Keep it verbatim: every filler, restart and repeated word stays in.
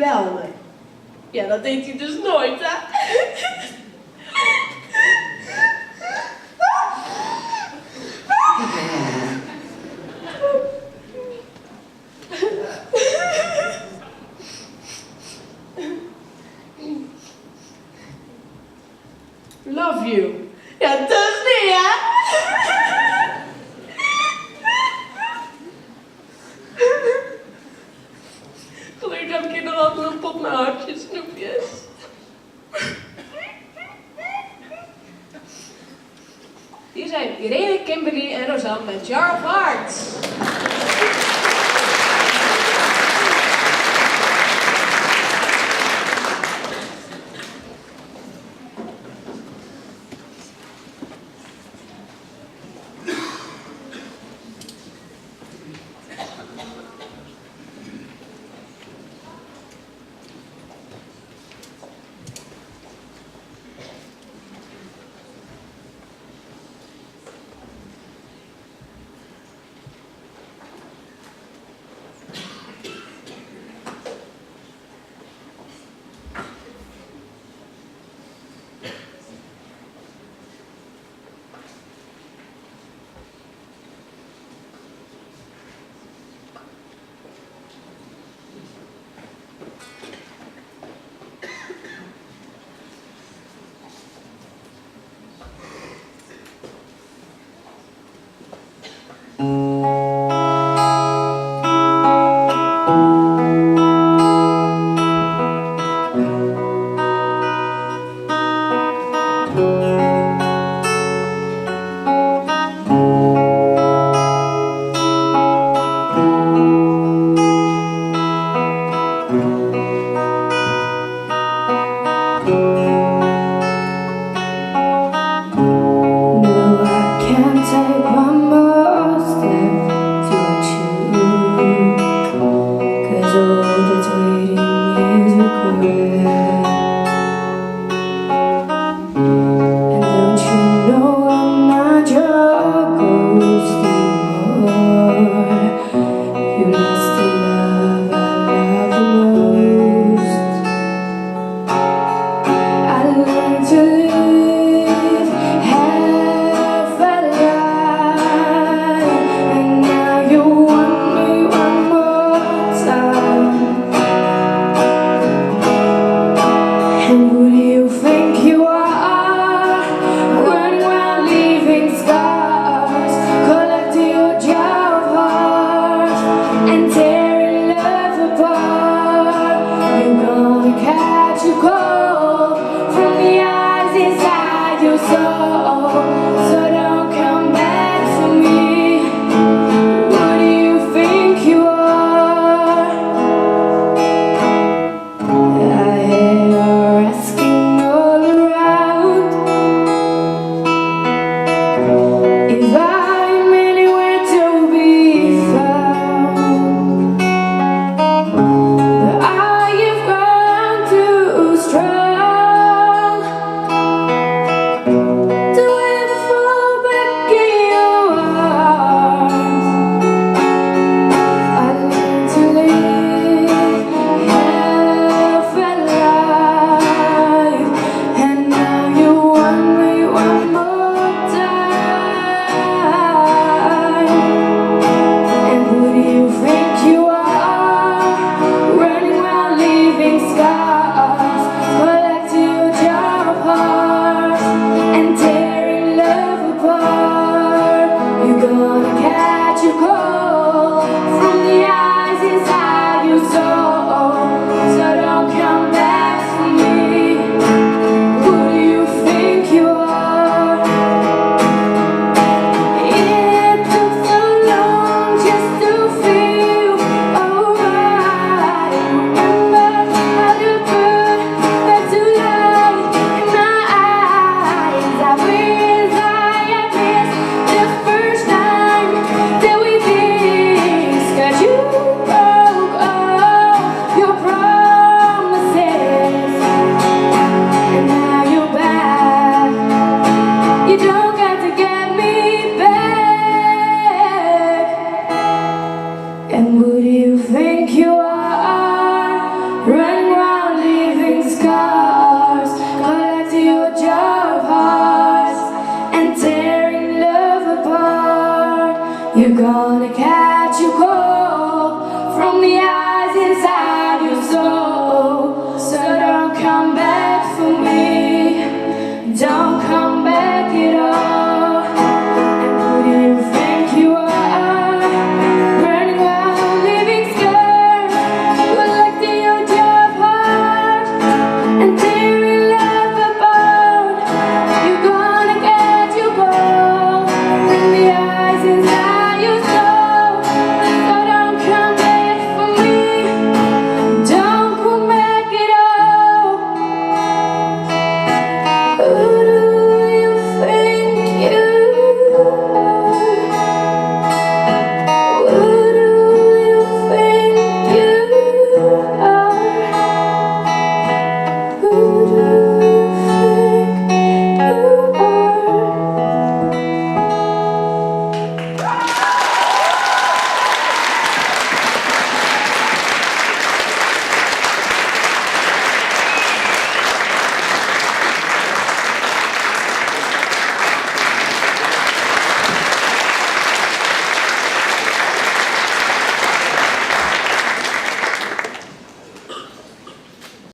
Bel me. Ja, dat deed hij dus nooit, hè? Love you. Ja, dus niet, hè? Gelukkig heb ik hier nog altijd een pot met hartjes, snoepjes. Hier zijn Irene, Kimberly en Rosanne met Jar of Hearts. No, I can't take one more step towards you, 'cause all that's waiting is regret. And don't you know I'm not your ghost anymore? You lost the love I love the most. I learned to live half a life. You're gonna catch a cold from the ice inside your soul.